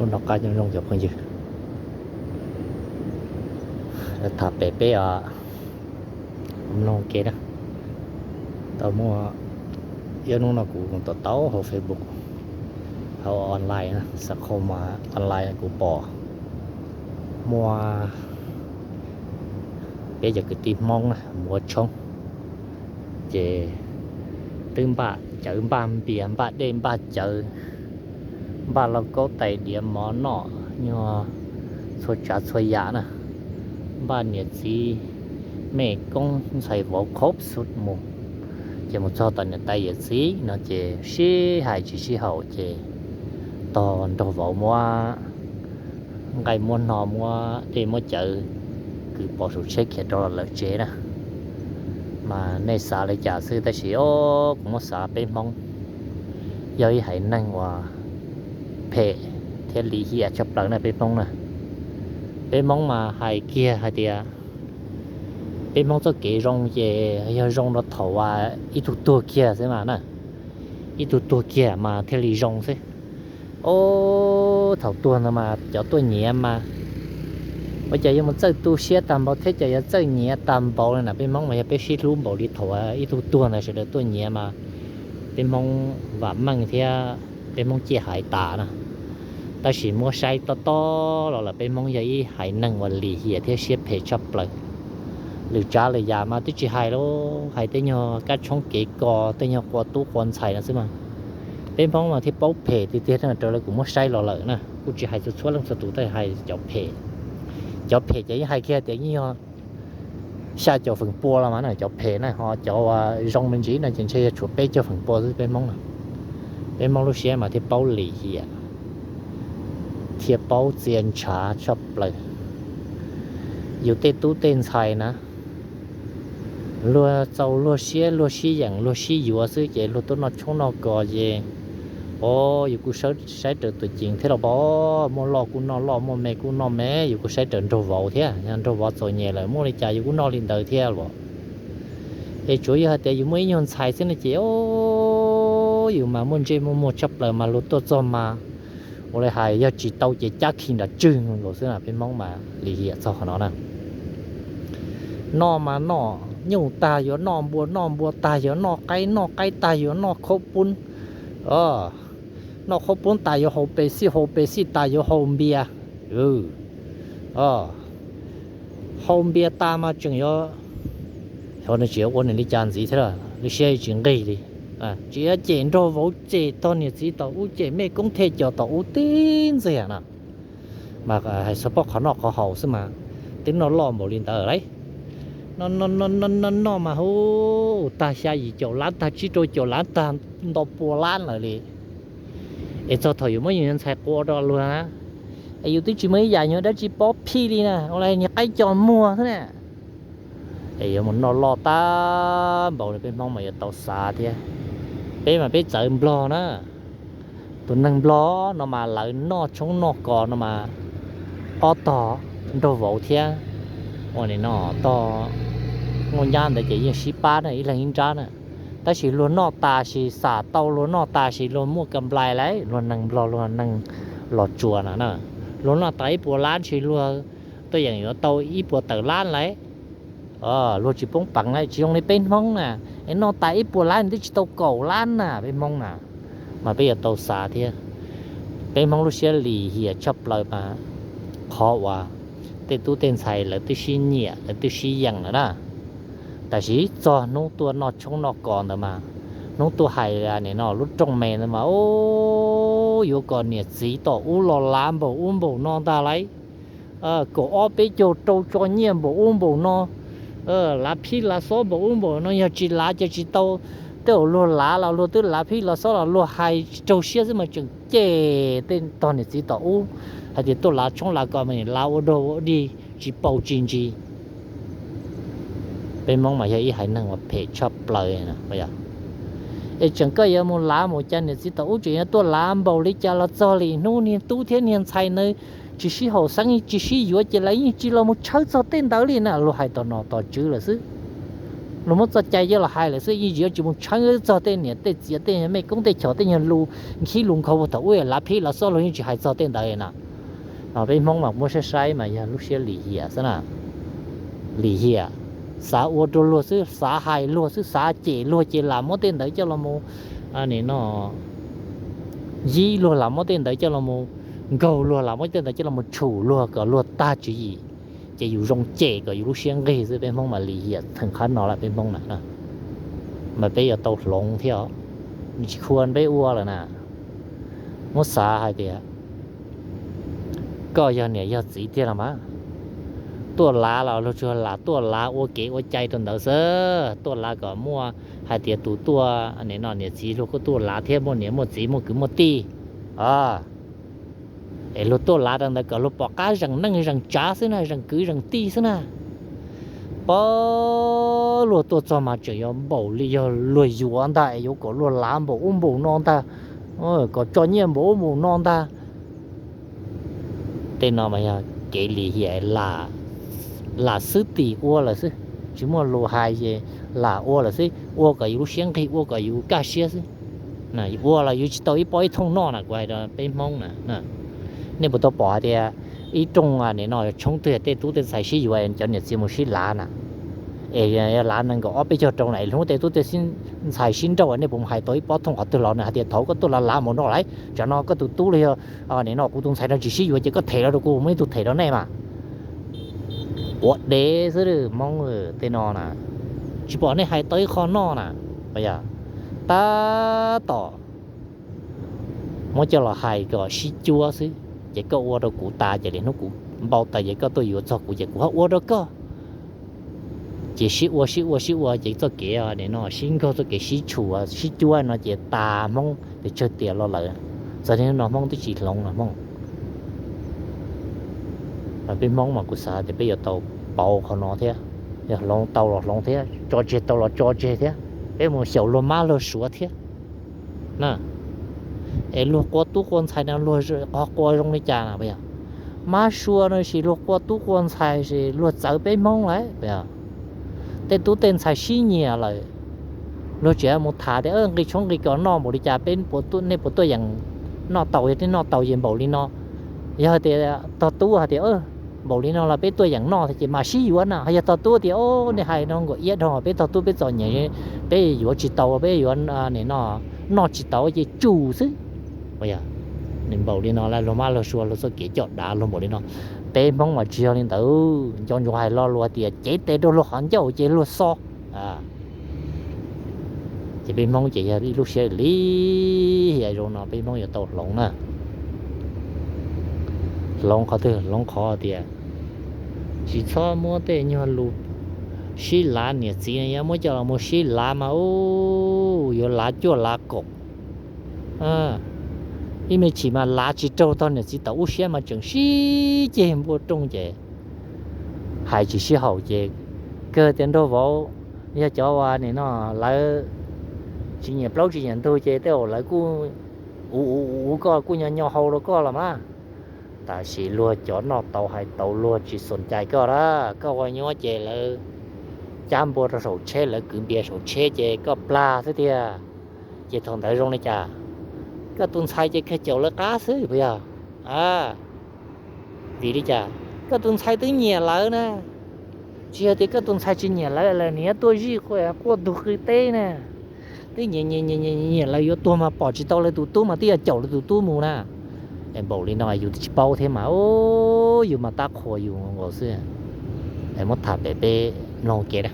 Hnub no qab nyob zoo cov phooj ywg, tham pem peb os, mloog ke na. Tau muaj ib hnub no kuv tau tau hauv Facebook, hauv online, xav qhau mas online kuv pom muaj peb cov kwv tij Hmoob na mus ua tshoob, ces twb npaj cawv npaj npias npaj dej npaj cawv, npaj lauj kaub tais diav mov noj nyuag txhua tsav txhua yam na, npaj niam txiv mej koob ntxhais vauv qhov xub mus. Ces mus txog tom niam tais yawm txiv no ces sib hais tsis sib haum ces tog nraug vauv muab nqaij muab hno muab dej muab cawv kwv pov saum tsheb khiav rov los lawm tsev na. Mas nej xav li cas xwb tab sis o, kuv muab xav peb Hmoob yog ib haiv neeg uas phem thiab lim hiam tshaj plaws na peb Hmoob na. Peb Hmoob mas hais kiag hais tias peb Hmoob txoj kev zoo ces yog zoo rau thaum ib tug tuag kiag xwb mas na, ib tug tuag kiag mas thiaj li zoo xwb. O, thaum tuag ntawd mas cov tuaj nyiav mas ua cas yuav mus txawj tu siab tag npaum thiab cas yuav txawj nyiav tag npaum li na. Peb Hmoob mas yog peb sib hlub npaum li thaum ib tug tuag ntawd sawv daws tuaj nyiav mas peb Hmoob vam meej thiab peb Hmoob ciaj haiv tas na. Tab sis muab saib tob tob los lawm peb Hmoob yog ib haiv neeg uas lim hiam thiab siab phem tshaj plaws. Lwm tsav lwm yam mas twb tsis hais lawm, hais tej nyuag kab tshoob kev kos tej nyuag qua tub qua ntxhais no xwb mas peb Hmoob mas thiaj paub phem tiag tiag raws li kuv muab saib los lawm na. Kuj tsis hais txhua txhua leej txhua tus tab sis hais cov phem. Cov phem ces yeej hais kiag tias yeej yog xya caum feem pua los mas na cov phem na, ho cov uas zoo me ntsis no ces ntshe yog tshuav peb caug feem pua xwb peb Hmoob na. Peb Hmoob lub siab mas thiaj paub lim hiam thiaj paub txia ntshav tshaj plaws. Yus tej tub tej ntxhais na luag txaus luag siab luag sib yeem luag sib yuav xwb ces luag tuaj noj tshoob noj kos ces o, yus kuj saib raws tus ceev thiab los pom, muaj loj kuj noj loj muaj me kuj noj me, yus kuj saib raws nraug vauv thiab. Nraug vauv txom nyem lawm muaj li cas yus kuj noj li ntawd thiab los. Es tsuav yog hais tias yus muaj ib nyuag ntxhais xwb no ces o, yus mas muaj ntsej muaj muag tshaj plaws mas luag tuaj txog mas ua li hais yog tsis tau ces cab khi nram tswg nkaus xwb na. Peb Hmoob mas lim hiam txog qhov no na. Noj mas noj nyuj tag yuav noj npua, noj npua tag yuav noj qaib, noj qaib tag yuav noj khaub poob, noj khaub poob tas yuav haus Pepsi, haus Pepsi tas yuav haus npias. Haus npias tas mas tseem yuav, xyov nws tseem yuav ua nws li cas ntxiv thiab, lub siab tsis nqig li. Tseem yuav cem nraug vauv, cem tog niam txiv tom ub, cem mej koob thiaj cos tom ub tib ntxiag na. Mas hais xov pob qhov noj qhov haus xwb mas twb noj loj npaum li ntawd lauj. Noj noj noj noj mas hu, tag xya yim caum lab, tag tsib rau caum lab, tag nto pua lab lawm li. Es txog thaum yus muab yus ntxhais qua rau luag na, es yus twb tsis muaj ib yam nyuag dab tsi pob phij li na, ua li niag qaib cos muag xwb na. Es yuav mus noj loj tag npaum li peb Hmoob mas yuav tau xav thiab. Peb mas peb txawv Nplog na. Tus neeg Nplog no mas lawv noj tshoob noj kos no mas ob tog nraug vauv thiab ua li no tog muaj nyab ntawd ces yeej sib pab na, ib leeg ib nrab na. Tab sis luag noj tas sis xam tau luag noj tas sis luag muaj kam nplais lauj, luag neeg Nplog luag neeg Los Tsuas no na. Luag noj tas ib puas lab sis luag tuaj yeem yuav tau ib puas tawm lab lauj. Luag tsis poob peev lauj, tsis zoo li peb Hmoob na. Es noj tas ib puas lab nws twb tsis tau kaum lab na peb Hmoob na. Mas peb yuav tau xav thiab. Peb Hmoob lub siab lim hiam tshaj plaws mas qhov uas tej tub tej ntxhais lawv twb sib nyiam lawv twb sib yeem lawm na. Tab sis txog hnub tuaj noj tshoob noj kos ntawd mas, hnub tuaj hais nim no lub rooj me ntawd mas yuav kom niam txiv tom ub los lav npaum ub npaum no ntag lauj. Kaum ob peb caug rau tso nyiaj npaum ub npaum no, lav phij lav xob npaum ub npaum no, yog tsis lav ces tsis tau. Tej zaum luag lav los luag twb lav phij lav xob los luag hais tsis raug siab xwb mas tseem cem tej tog niam txiv tom ub hais tias tuaj lav tshoob lav kos mas lav ua dog ua dig tsis paus tsis ntsis. Peb Hmoob mas yog ib haiv neeg uas phem tshaj plaws. Es tseem koj yuav mus lav mus cas, niam txiv tom ub tseem yuav tuaj lav npaum li cas los txog li hnub niag tub thiab niag ntxhais ntawd tsis sib haum xeeb tsis sib yuav ces lawv yeej tsis los mus tshawb txog tej ntawd li na. Luag hais tom nom tom tswv lawm xwb. Luag muab txoj cai coj los hais lawm xwb, yeej tsis yuav tsis mus tshawb txog tej niam tej txiv tej mej koob tej chos tej nyuag lus nkhib lus nkhaus puag thaum ub, lav phib lav xob luag yeej tsis hais txog tej ntawd na. Peb Hmoob mas muab saib saib mas yog lub siab lim hiam xwb na. Lim hiam, xav ua rau luag xwb, xav hais luag xwb, xav cem luag ces lam muab tej ntawd coj los mus, no, yib luag, lam muab tej ntawd coj los mus nkaug luag, lam muab tej ntawd coj los mus tshum luag kom luag tag tswv yim, ces yus zoo cem kom yus lub siab nqig xwb. Peb Hmoob mas lim hiam theem qhov no lawm peb Hmoob na. Mas peb yuav tau hloov thiab, nws tsis khua peb ua lawm na. Muab xav hais tias koj yog niam yog txiv tiag los mas, tuaj lav los luag tsuas lam tuaj lav ua kev ua cai rau ntawd xwb, tuaj lav kom muaj hais tias tus tuaj, no, niam txiv luag kuj tuaj lav thiab, muaj niam muaj txiv muaj kwv muaj tij. Es luag tuaj lav rau ntawd kom luag pom qab zeem neej zeem tsav xwb na, zeem kwv zeem tij xwb na. Pab luag tuaj txog mas tseem yuav npaum li yog luag yuav ntag es yuav kom luag lav npaum ub npaum no ntag, kom tso nyiaj npaum ub npaum no ntag. Tej no mas yog kev lim hiam, lam xwb tim ua lawm xwb, tsis muaj lus hais ces lam ua lawm xwb, ua kom yus lub siab nqig, ua kom yus kaj siab xwb. Ua los yus tsis tau ib pob ib thooj noj na, kuv hais rau peb Hmoob na. Nej puas tau pom hais tias ib rooj no tshoob twg tej tub tej ntxhais sib yuav cov niam txiv mus sib lav na, es yog lav nees nkaum ob peb caug rau na es hnub tej tub tej ntxhais sib nrauj, nej puas hais tau ib pob thooj qhov twg los nws hais tias thaum koj tuaj lav lav mus no lawm, tsam no koj tus tub los yog, no, kuv tus ntxhais no tsis sib yuav ces koj them los rau kuv, muaj ib tug them rau nej mas. Quav dev xwb Hmoob tej no na, tsis pom nej hais tau ib qho noj na. Yog tab tom muab coj los hais kom sib cuab xwb, ces koj ua rau kuv tas ces lwm hnub kuv npau taws ces koj tuaj yuav txog kuv ces kuv ho ua rau koj. Ces sib ua sib ua sib ua ces txoj kev no sib nkaug, txoj kev sib tshum sib cuab no ces tas Hmoob pes tsawg tiam los lawm. Txog niaj hnub no Hmoob twb tsis hloov los Hmoob. Peb Hmoob mas kuv xav tias peb yuav tau pauv qhov no thiab, yog hloov tau los hloov thiab, tso tseg tau los tso tseg thiab, peb mus xyaum luag mab luag suav thiab na. Es luag qua tub qua ntxhais no luag qhov qua zoo li cas na, puas yog? Mab suav no sis luag qua tub qua ntxhais sis luag txawv peb Hmoob lawm, puas yog? Tej tub tej ntxhais sib nyiam lawm, luag tseem mus tham tias nqi tshoob nqi kos noj npaum li cas, peb, nej puas tuaj yeem noj tau? Yog nej noj tau ces npaum li no. Yog tias tog tub hais tias npaum li no los peb tuaj yeem noj ces mam sib yuav na. Yog tog tub tias o, nej hais no nkaum iab dhau, peb tog tub peb txom nyem, peb yuav tsis tau, peb yuav noj tsis tau ces tsum xwb. Npaum li no luag mab luag suav luag txoj kev coj dav luag npaum li no. Peb Hmoob mas tsis yog li ntawd, nco ntsoov hais lo lus tias cev tes rau luag qhov ncauj ces luag xo. Ces peb Hmoob ces yog ib lub siab lim hiam zoo no peb Hmoob yuav tau hloov na. Hloov qhov twg? Hloov qhov tias tsis txhob muab tej nyuag lus sib lav niam txiv no yuav muab coj los mus sib lav mas u, yuav lav cuaj lav kaum. Ib me chim mas lav tsis raug tog niam txiv tau ub siab mas tseem sib ceg npua rooj ces hais tsis sib haum ces kawg tias nraug vauv yog cov uas nim no lawv tsis nyiam plaub tsis nyiam ntug ces tej zaum lawv kuj uv uv uv koj kuj nyo nyo hau rau koj los mas. Tab sis luag cov noj tau hais tau luag tsis xom cai koj na. Koj ua nyuab ces lawv cab npua rau saum tsheb, lawv kwv npias saum tsheb ces koj plag xwb tiag. Ces thaum ntawd zoo li cas? Koj tus ntxhais ces kawg caum lawv qab xwb puas yog? Vim li cas? Koj tus ntxhais twb nyiam lawv na. Tsis yog tias koj tus ntxhais tsis nyiam lawv, lawv nim tuaj zij quaj ntug qw teb na. Twb nyiam nyiam nyiam lawv yuav tuag mas pom tsis tau lawv tus tub mas twb yuav caum lawv tus tub mus na. Npaum li no yus twb tsis paub thiab mas, yus mas tab qhuas yus nkaus xwb. Muab tham pem peb mloog kev na.